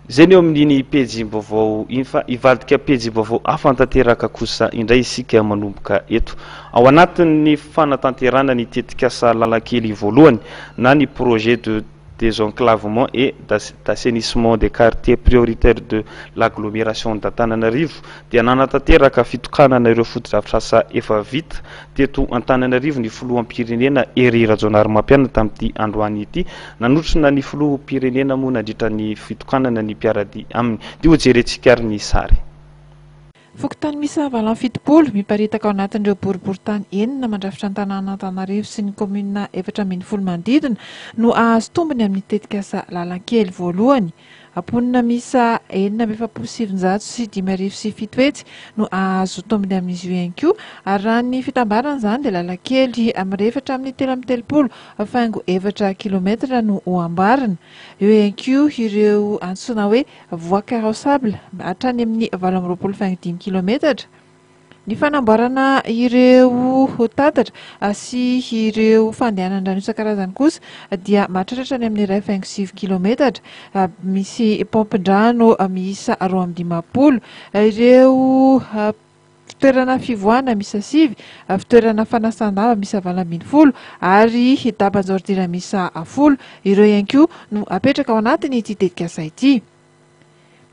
Izay ny eo amin'iny pejim-baovao iny fa hivadika pejim-baovao hafa tanteraka kosa indray isika manomboka eto. Ao anatin'ny fanatanterahana ny tetikasa lalan-kely voalohany na ny projet de désenclavement et d'assainissement des quartiers prioritaires de l'agglomération d'Antananarivo dia nanatanteraka fitokanana ireo fotodrafitrasa efa vita teto Antananarivo ny filoham-pirenena Hery Rajaonarimampianina tamin'ity androany ity. Nanotrona ny filoham-pirenena moa nandritra ny fitokanana ny mpiara-dia aminy. Dia hojerentsika ary ny sary. Fokontany miisa 78 miparitaka ao anatin'ireo boriborintany enina mandrafitra ny tanàn'Antananarivo sy ny kaominina 14 manodidina no hahazo tombony amin'ny tetikasa Lalankely voalohany. Mponina miisa 1946 700 no hahazo tombony amin'izy io ihany koa ary raha ny fitambarana izany dia lalankely mirefatra amin'ny 33,4 kilometatra no ho amboarina. Eo ihany koa ireo antsoina hoe Voie carrossable hatrany amin'ny 28,5 kilometatra. Ny fanamboarana ireo tatatra sy ireo fandehanan-drano isan-karazany kosa dia mahatratra hatrany amin'ny 1,9 kilometatra. Misy paompin-drano miisa 52. Ireo fitoerana fivoahana miisa 9, fitoerana fanasan-damba miisa 18 ary daban-jaoridira miisa 10. Ireo ihany koa no apetraka ao anatin'ity tetikasa ity.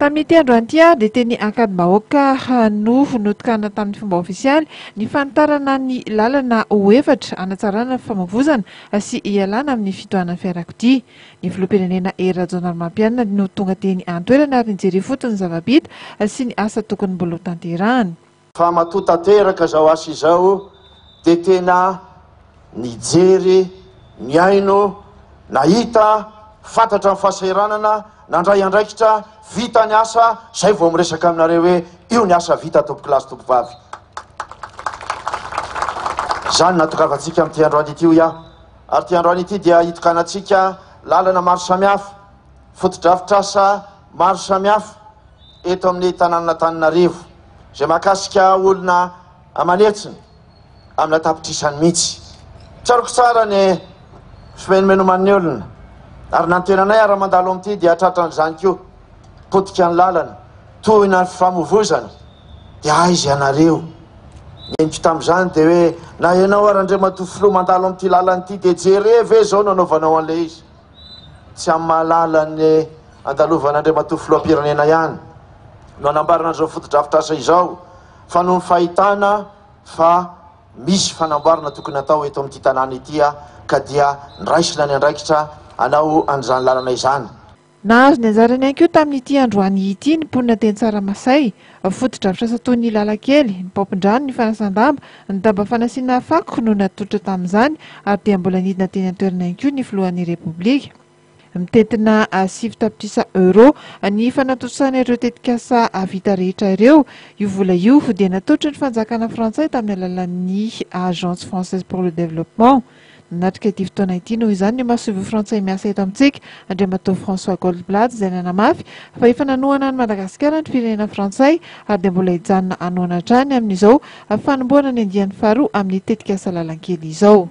Tamin'ity androany ity ary dia teny Ankadimbahoaka no notokanana tamin'ny fomba ofisialy ny fanitarana ny lalana ho efatra hanatsarana ny famoivozana sy hialana amin'ny fitohanan'ny fiarakodia. Ny filoham-pirenena Hery Rajaonarimampianina no tonga teny an-toerana ary nijery ifotony ny zava-bita sy ny asa tokony mbola ho tanterahana. Fa matoa tanteraka izao asa izao dia tena nijery, nihaino, nahita, fantatra ny fahasahiranana, nandray andraikitra, vita ny asa, izay vao miresaka aminareo hoe io ny asa vita tompokolahy sy tompokovavy. Izany no nahatongavantsika amin'ity androany ity hoy aho. Ary ity androany ity dia hitokanantsika lalana maro samihafa, fotodrafitrasa maro samihafa eto amin'ny tanànan'Antananarivo, izay mahakasika olona aman'hetsiny, amina tapitrisany mihitsy. Tsaroako tsara ny fimenomenoman'ny olona, ary na ny tenanay ara mandalo amin'ity dia tratran'izany koa. Potika ny lalana, tohina ny fifamoivoizana. Dia aiza ianareo? Ny henoko tamin'izany dia hoe, na ianao ary Andriamatoa Filoha mandalo amin'ity lalana ity dia jere ve izao no anaovanao an'ilay izy? Tsy amin'ny mahalala ny andalovan'Andriamatoa Filoham-pirenena ihany no anambarana an'izao fotodrafitrasa izao fa noho ny fahitana fa misy fanamboarana tokony hatao eto amin'ity tanàna ity ka dia nraisina ny andraikitra hanao an'izany lalana izany. Nahazo ny anjarany ihany koa tamin'ity androany ity ny mponina teny Tsaramasay. Fotodrafitrasa toy ny lalan-kely, ny paompin-drano, ny fanasan-damba, ny daba fanasiana fako no natolotra tamin'izany ary dia mbola nidina teny an-toerana ihany koa ny filohan'ny Repoblika. Mitentina 9 tapitrisa euros ny fanatontosana ireo tetikasa vita rehetra ireo. Io vola io dia natolotry ny fanjakana frantsay tamin'ny alalan'ny Agence française pour le développement. Nanatrika ity fotoana ity noho izany ny masoivoho frantsay miasa eto amintsika, Andriamatoa François Goldblatt izay nanamafy fa efa nanohana an'i Madagasikara ny firenena frantsay ary dia mbola hijanona hanohana hatrany amin'izao fanombohana ny andiany faharoa amin'ny tetikasa lalankely izao.